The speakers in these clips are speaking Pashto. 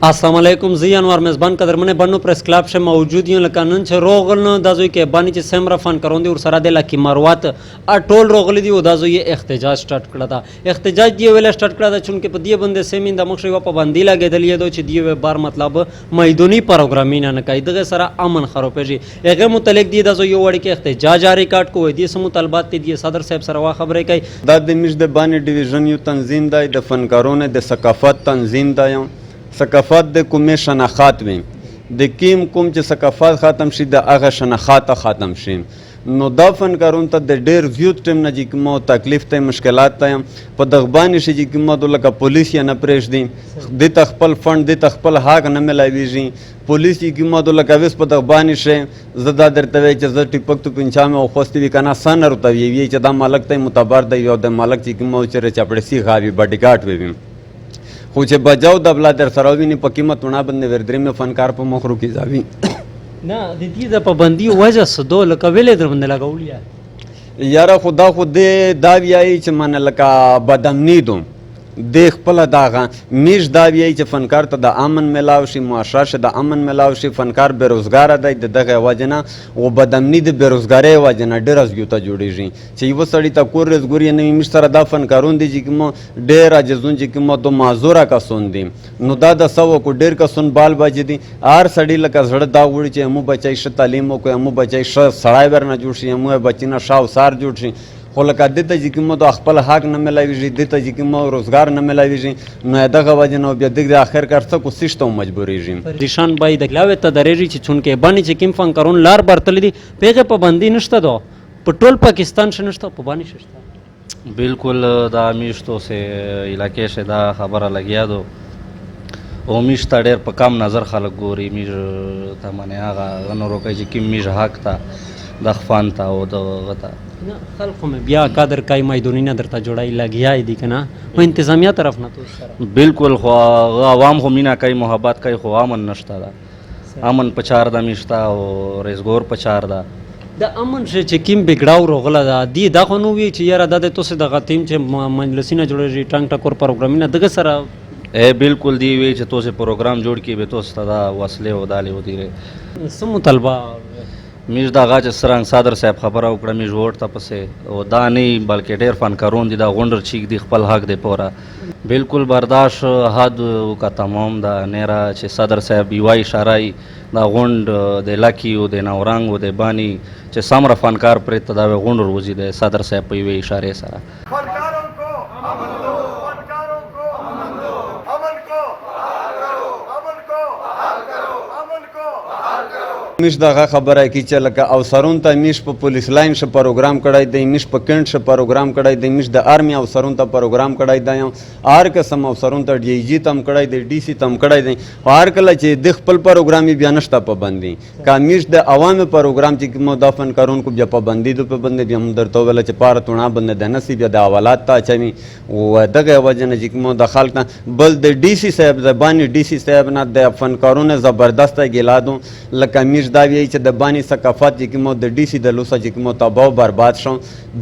السلام علیکم، زه انوار میزبان. قدرمن، بنو پریس کلب شه موجود یو. لکه نن چې روغل نو دا زوی کې باندې چې سمره فن کرون دي ور سره د لکی مروات ټول روغلی دی او دا زوی احتجاج سٹارټ کړه. دا احتجاج دی ویل سٹارټ کړه دا چونکه په دې باندې سیمین د مخ یو پابندي لګیدلې ده چې دی بار مطلب میدونی پروګرامینه نه کوي، دغه سره امن خرابېږي. هغه متعلق دی دا زوی یو وړي کې احتجاج ریکارډ کوی دي، سم مطالبات دي، صدر صاحب سره وا خبرې کوي. دا د مش د بانی ډیویژن یو تنظیم دی، د فنکارونو د ثقافت تنظیم دی. ثقافت د کومې شناخت وي، د کیم کوم چې ثقافت ختم شي، د هغه شناخت ختم شي. نو دا فنکارون ته د ډیر زیات ټیم نه چې کوم تکلیف ته، مشکلات ته په دغه باندې شي چې کوم لکه پولیس یې نه پرېږدي، د ته خپل فند، د ته خپل حق نه ملاویږي. پولیس یې کوم لکه وس په دغه باندې شي. زه دا درته وایي چې زه ټیپک تو پنچامه او خوستې وي کنه، سن ورته وی چې دا مالک ته متبر دی او د مالک چې کوم چې چپړسی غاوي باډیګارډ وي، خو چې بجاو د بلا در سره ویني په قیمت ونه باندې وردرې مې فنکار په مخ روکي ځاوي. نه، د دې د پابندي وجه څه دو؟ لکه ویلې در باندې لګولې؟ یاره، خدا خو دې دا ویایي چې من لکه بدامني دوم د خپل داغه میش دا ویایي چې فنکار ته د امن ملاو شي، معاشره شه د امن ملاو شي. فنکار بیروزګار دی، د دغه وجه نه او بدامني د بیروزګارۍ وجه نه ډېره زیاته جوړیږي چې یو سړی ته کور رزګوري نه. میش سره دا فنکارون دي چې کوم ډېر عاجزون چې کوم د معذوره کسون دي، نو دا د سو کو ډېر کسون بال بچی دي. هر سړی لکه زړه دا وړي چې مو بچای شه تعلیم وکړي، مو بچای شه سړی ورنه جوړ شي، مو بچی نه شاو سار جوړ شي. خو لکه دته چې کوم د خپل حق نه ملاویږي، دته چې کوم روزګار نه ملاویږي، نو دغه وجه نو بیا دغه اخر کار څه کو سیستم مجبوریږي. پریشان بای د لاوې ته درېږي چې چونکه باندې چې کوم فنکارون لار برتلې دي، پیغه پابندي نشته دو، په ټول پاکستان شنشته نشته، په باندې شته. بالکل، دا میشتو سه علاقې شه دا خبره لګیا دو او میش ته ډېر په کم نظر خلک ګوري. میش ته معنی هغه نورو کوي چې کوم میش حق ته د خفان ته او دغه ته. نه، خلکو مې بیا قدر کوي، میدانونه درته جوړای لګیا دي کنه، خو انتظامیه طرف نه تو سره. بالکل، خو هغه عوام خو مینا کوي، محبت کوي، خو امن نشته. ده امن په چار ده میشته او ریزګور په چار ده. د امن شي چې کیم بګړاو روغله ده دی، دا خو نو وی چې یاره دا د توسه د غتیم چې مجلسینه جوړیږي، ټانګ ټکور پروګرامونه دغه سره. اے بالکل، دی وی چې توسه پروګرام جوړ کی به توسه ته دا وسلې او دالې ودیره. څه مطالبه؟ میش دا غا چې سرنګ صدر صاحب خبره وکړه، میش ووټ ته پسې او دا نه، بلکې ډېر فنکارون دي دا غونډر چیک دي خپل حق دی پوره. بالکل، برداشت حد کا تمام دا نیرا چې صدر صاحب یو اشاره دا غونډ د لکی او د نورنګ او د بانی چې سمره فنکار پرې ته دا غونډ وروزي د صدر صاحب په یوې اشاره سره. فنکاروں کو امن دو، فنکاروں کو امن دو، امن کو بحال کرو، امن کو بحال کرو، امن کو بحال کرو. میش دغه خبره کی چې لکه او سرون ته میش په پولیس لاین شه پروګرام کړای دی، میش په کینټ شه پروګرام کړای دی، میش د آرمي او سرون ته پروګرام کړای دی، هر قسم او سرون ته ډي جی تم کړای دی، ډي سي تم کړای دی. خو هر کله چې د خپل پروګرام بیا نشته پابندي کا میش د عوامي پروګرام چې کوم د فنکارون کو بیا پابندي دو پابندي بیا هم درته ویل چې پاره تونا بند د نسی بیا د حوالات ته اچوي. او دغه وجه نه چې کوم د خلک نه بل د ډي سي صاحب د بانی ډي سي صاحب نه د فنکارونو زبردست ګیلا دو. لکه میش دا وی چې د بانی ثقافت چې کوم د ډي سي د لوسه چې کوم تباہ او برباد شو،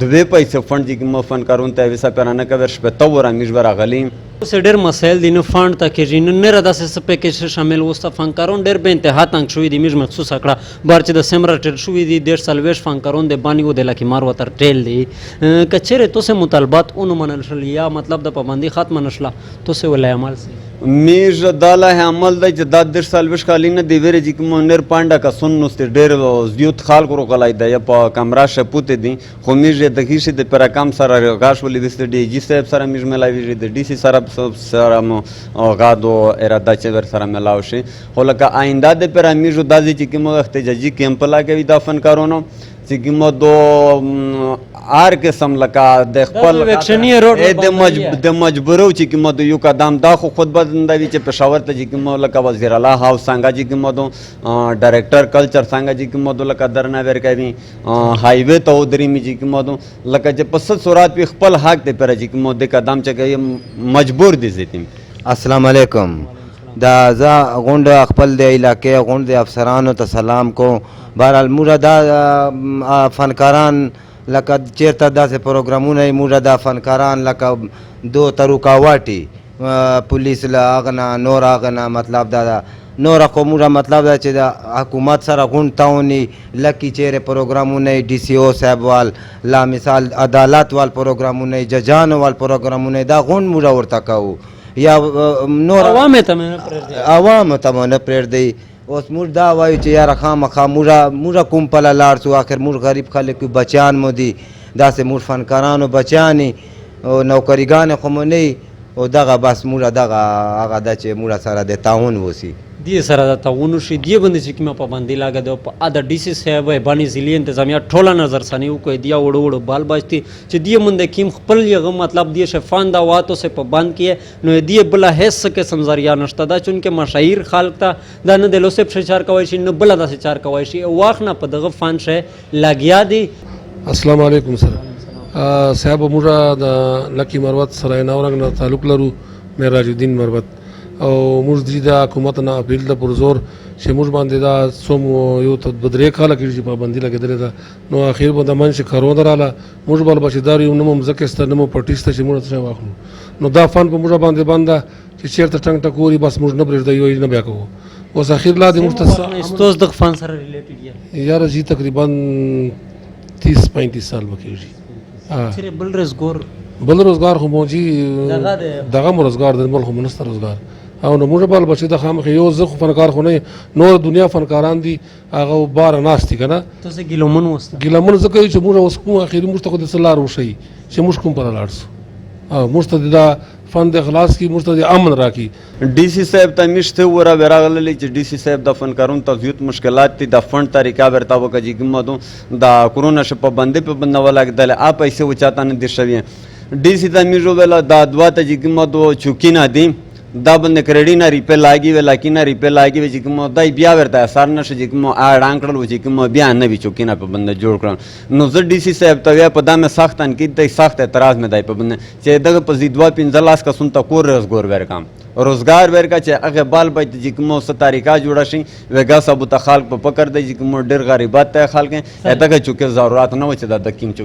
دوی پیسې فند چې کوم فنکارون ته وسه پرانه کوي، شپته ور میش براغلی. اوس ډېر مسایل دي، نه فند ته کېږي، نه نه داسې څه پیکج شامل. اوس ته فنکارون ډېر بې انتها تنګ شوي دي. میږ مخصوص کړه بار چې د سمره ټیل شوي دي، 43 فنکارون د بانی او د لکي مار وتر ټیل دي. که چیرې تاسو مطالبات اونو منل شول یا مطلب د پابندي ختمه نشله، تاسو ولای عمل سي؟ میږ دا له عمل دی چې دا 43 کالي نه دی ویره چې کوم نر پانډه کسون نوستې ډېر زیات خلک ورغلی دی په کمره شپوتې دي. خو میږ د هیڅ د پرکم سره غاښ ولې وستې ډي جي صاحب سره میږ ملاویږي، د ډي سي سره سره مو غادو اراده چې ور سره ملاو شي. خو لکه آینده د پر میږ دا چې کوم احتجاجي کیمپ لګوي دا فنکارونو چې کوم دو هر قسم لکه د خپل ویکشنی روډ د مجبورو چې کوم د یو قدم دا خو خود بدندوي چې پېښور ته چې کوم لکه وزیر اعلی هاوس څنګه چې کوم دو ډایریکټر کلچر څنګه چې کوم دو لکه درنه ور کوي، های وی ته ودرې می چې کوم دو لکه چې په څه صورت په خپل حق دی پر چې کوم د قدم چې کوي مجبور دي زیتیم. السلام علیکم. دا زه غونډه خپل د علاقې غونډ د افسرانو ته سلام کوم. بهرحال، موږ دا فنکاران لکه چیرته داسې پروګرامونه یې، موږ دا فنکاران لکه دو ته رکاوټي پولیس له هغه نه نور هغه نه مطلب دا ده نور خو موږ مطلب دا چې د حکومت سره غونډ تاوني لکې چیرې پروګرامونه ډي سي او صاحب وال لا مثال عدالت وال پروګرامونه ججانو وال پروګرامونه دا غونډ موږ ورته کوو یا نور عوام ته مې نه پرېږدي، عوام ته مو نه پرېږدي. اوس موږ دا وایو چې یاره خامخا موږ کوم پله لاړ سو، آخر موږ غریب خلک یو، بچیان مو دي، داسې موږ فنکارانو بچیان یي او نوکریګانې خو مو نه یي، او دغه بس موږ دغه هغه ده چې موږ سره د تعاون وسي، دې سره د تعاون وشي. دې باندې چې کومه پابندي لاګه ده په ا د ډي سي صاحب باندې ضلعي انتظامیه ټوله نظرثاني وکړي، دیا وړو وړو بال بچتي چې دې مونږ کیم خپل یغه مطلب دې شفان دا واتو سه په بند کې نو دې بل هیڅ قسم ذریعہ نشته دا چونکه مشاهیر خلق ته دا نه د لوسه په چار کوي شي نه بل داسې چار کوي شي، واخ نه په دغه فن شه لګیا دي. السلام علیکم سر. صاحب موږ د لکی مروت سرای ناورنګ نه تعلق لرو، معراج الدین مروت، او موږ د د حکومت نه اپیل د پرزور چې موږ باندې دا څوم یو ته 2-3 کاله کېږي چې پابندي لګېدلې ده، نو اخر به د منځ کارونه رااله موږ بل بچیدار یو، نه مو مځکه شته نه مو پټي شته چې موږ څه واخلو، نو دا فن په موږ باندې بنده چې چېرته ټنګ ټکوري بس موږ نه پرېږدي یو نه بیا کوو. اوس اخر لا دې موږ ته ستاسو د فن سره ریلیټډ یاره جی تقریبا 30-35 سال به کېږي. چیرې بل روزګار؟ بل روزګار خو مو جی دغه مو روزګار دی، بل خو مو نشته روزګار. او نو موږ بل بچی د خامخ یو زه خو فنکار خو نه، نور دنیا فنکاران دي هغه بار ناست دي که نه. تاسو ګیلمن اوسئ؟ ګیلمن ځکه یو چې موږ اوس کوم اخري موږ ته خو د څه لار وښیي چې موږ کوم پر لاړ سو، او موږ ته دا فن د خلاص کړي، موږ ته د امن راکړي. ډي سي صاحب ته مشته وره ورغللې چې ډي سي صاحب د فنکارونو ته زیات مشکلات دي، د فنډ طریقه ورته وکړه چې کومه دو دا کرونا شه په بندې په بنده ولګېدله، آ پیسې وچاته نه دي شوې. ډي سي ته مې وویله دا دوه ته چې کومه دو چوکي نه دي دا باندې کریډي نه ریپې لاګي وې لاکي نه ریپې لاګي وې چې کومه دای بیا ورته اثر نه شو چې کومه آ ړانګ کړل و چې کومه بیا نه وي چوکي نه په بنده جوړ کړل. نو زه ډي سي صاحب ته ویا په دا مې سخت تنقید دی، سخت اعتراض مې دی په بنده چې دغه په زی 2-5 کسونو ته کور روزګار ورکړم، روزګار ورکړه چې هغه بال باید چې کومه څه طریقه جوړه شي وګا سبو ته خلک په پکر دی چې کومه ډېر غریبات دی خلک دغه چوکې ضرورت نه و چې دا د کیم چوکې.